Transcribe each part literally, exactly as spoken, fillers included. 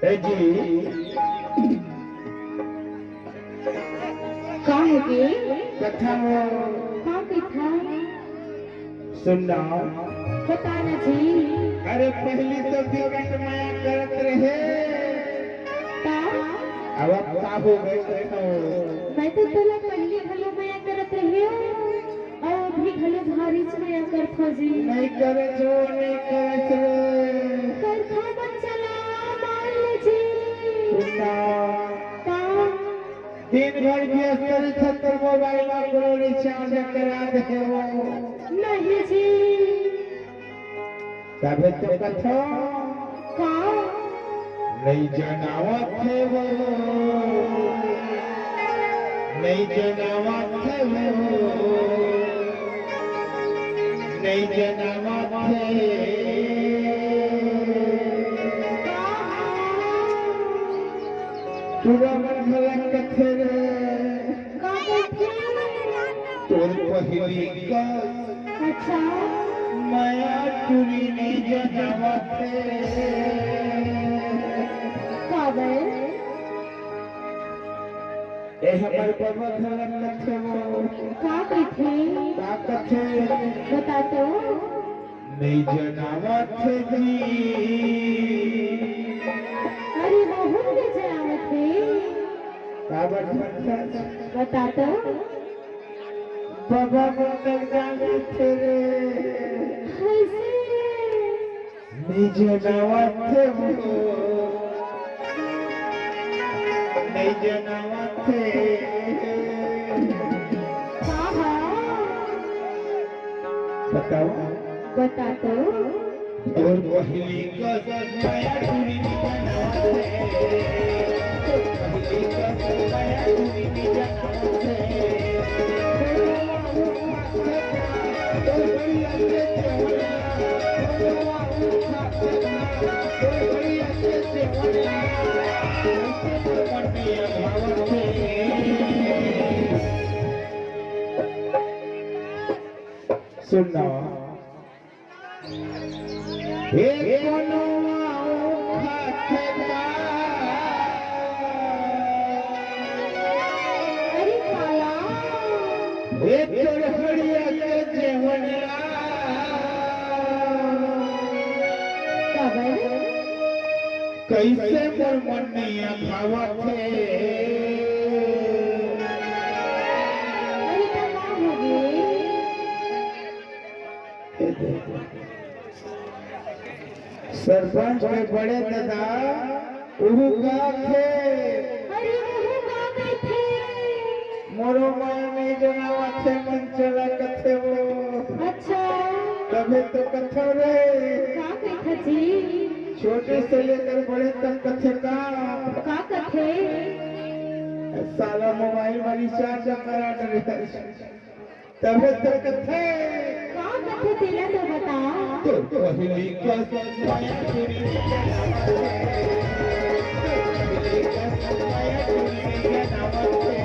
ए जी, का हे गे? कथा हो। का कथा? सुन ना। बता ना जी। अरे, पहली तो बिकट मया करत रहे। का? अब, अब का हो गे कथा? मैं तो तोला पहली घलो मया करत रहे हो। अउ अभी घलो भारी छाया कर खोजी। नहीं करे जो, नहीं करे रे। करखा मन चला मार ले जी। सुना। का? दिन भर व्यस्त रहिथे त मोबाइल म कोनो रिचार्ज करा दे वो। नहीं जी। तभे तो कथो। का? नइ जनावत हे वो, नइ जनावत हे वो, नइ जनावत हे। टूरा मन घला कथे रे। का कथे? तोर पहिली का अच्छा। मया टूरी नइ जनावत हे। काबर? ए हमर बबा घला कथे वो। का कथे? का कथे? बता तो। नइ जनावत हे जी। अरे, बहुत नइ जनावत हे। काबर? बता तो। बबा मन नइ जानथे रे। कइसे? नइ जनावत हे वो, नइ जनावत हे। का हा? बताओ। बता तो। तोर पहिली कस मया टूरी नइ जनावत हे। तोर पहिली कस मया टूरी नइ जनावत हे। सुन ना। हे कोनो आऊ खाथे का? अरे काला। हे तोर हड़िया के जेवन ला। काबर? कइसे मोर मन नइ भावत हे? अरे त का होगे? सरपंच के बड़े ददा, उहू गाथे। अरे, उहू गाथे। मोरो मया नइ जनावत हे, मन चला कथे वो। अच्छा। तभे तो कथो रे। का कथे जी? छोटे से लेकर बड़े तक कथे का। का कथे? साला मोबाइल म रिचार्ज करा डरे। तभे तो कथे। का कथे तेला तो बता। तो पहिली कस मया टूरी नइ जनावत हे। पहिली कस मया टूरी नइ जनावत हे।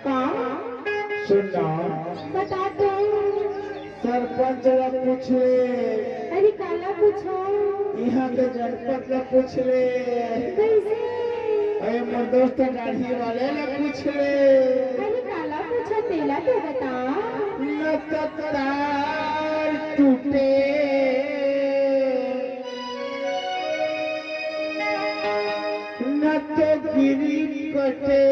का? सुन ना। बता तो। सरपंच ला पूछ ले। अरे काला पूछो? इहाँ के जनपद ला पूछ ले। कइसे? अरे मोर दोस्त दाढ़ी वाले ला पूछ ले। अरे काला पूछो तेला तो बता। न तो तार टूटे। न तो गिरी कटे,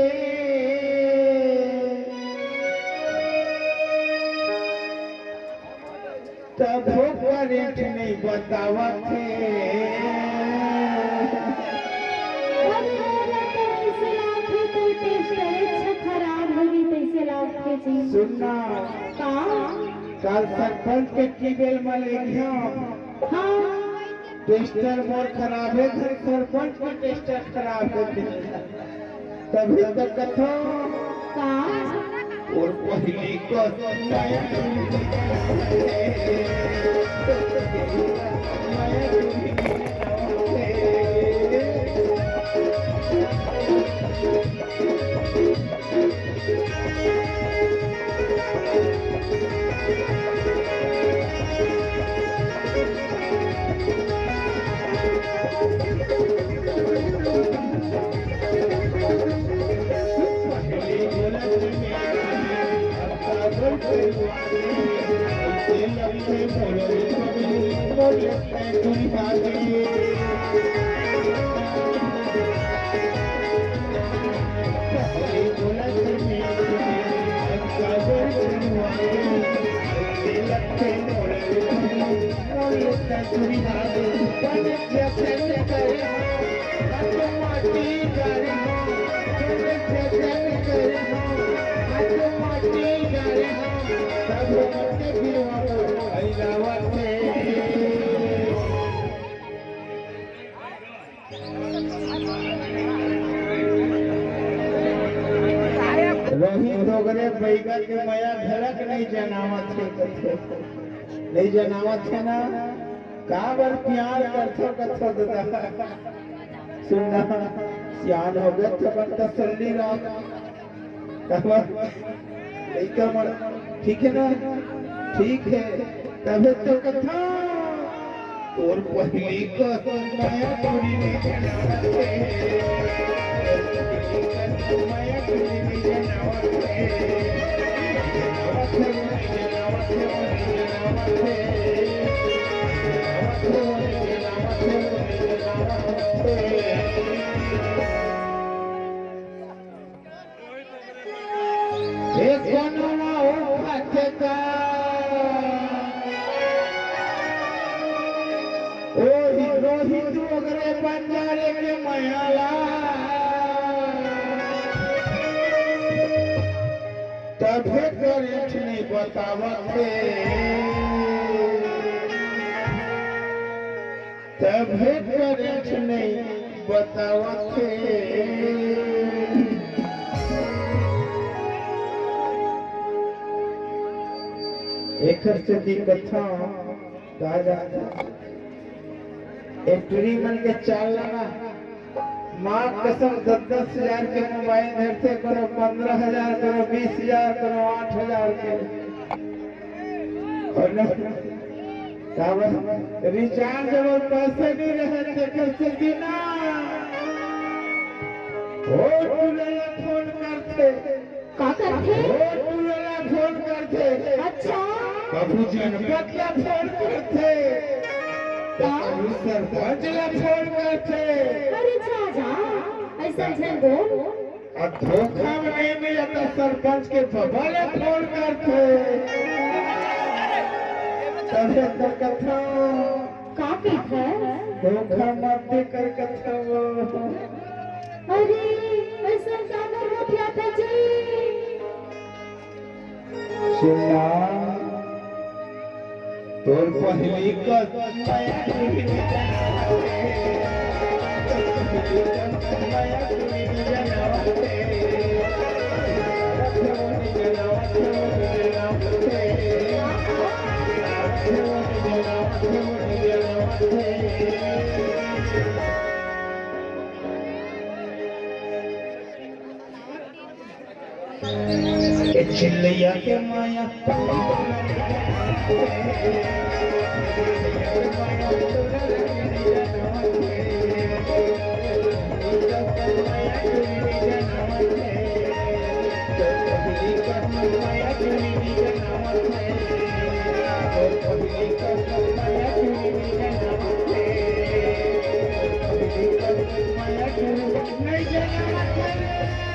तभो करेंट नहीं बतावत हे। अरे, अरे, तो ऐसे लागथे, कोई टेस्टर अच्छा खराब होही, तैसे लागथे जी। सुनना, का? काल सरपंच के ट्यूबवेल में ले गया। हाँ। टेस्टर मोर खराब हे, घर सरपंच के टेस्टर खराब हे। तभी तो कथो का? और पहली को नया रोहित डोगरे बैगा के मया घलक नहीं जनावत हे कथे। नहीं जनावत हे ना? काबर प्यार करथो कथो ददा। सुनना, सियान हो गए तो अपन तसल्ली राख। काबर? लइका मन, ठीक है ना? ठीक है। तभे तो कथा। तोर पहली को मया पूरी नहीं जनावत हे। मया पूरी नहीं जनावत हे। ए कोनवा ओ खाथे का? ओ ही रोहित डोगरे बंजारे के मयाला। तभे करेंट नहीं बतावत हे। तभे करेंट नहीं बतावत हे। एकर सेती कथा का जानथे? ए टुरी मन के चाल ला ना, माँ कसम, दस दस हजार के मोबाइल धरथे, कोनो पन्द्रह हजार, कोनो बीस हजार, कोनो आठ हजार के। अउ ना, काबर? रिचार्ज बर पैसा नहीं रहे, तेकर सेती ना। ओ टुरा ला फोन करथे। का करथे? ओ टुरा ला फोन करथे। अच्छा। कभू जनपद ला फोन करथे। का? कभू सरपंच ला फोन करथे। अरे जा, जा, ऐसा झन बोल। अउ धोखा में नहीं मिलत त सरपंच के बबा ला फोन करथे। तभे तो कथा। का कहिथे? धोखा मत दे कर कथा वो। अरे, ऐसा का करवत हे जी? सुनना, तोर पहली कस ए चिल्लैया के माया। नहीं जाना मत करे।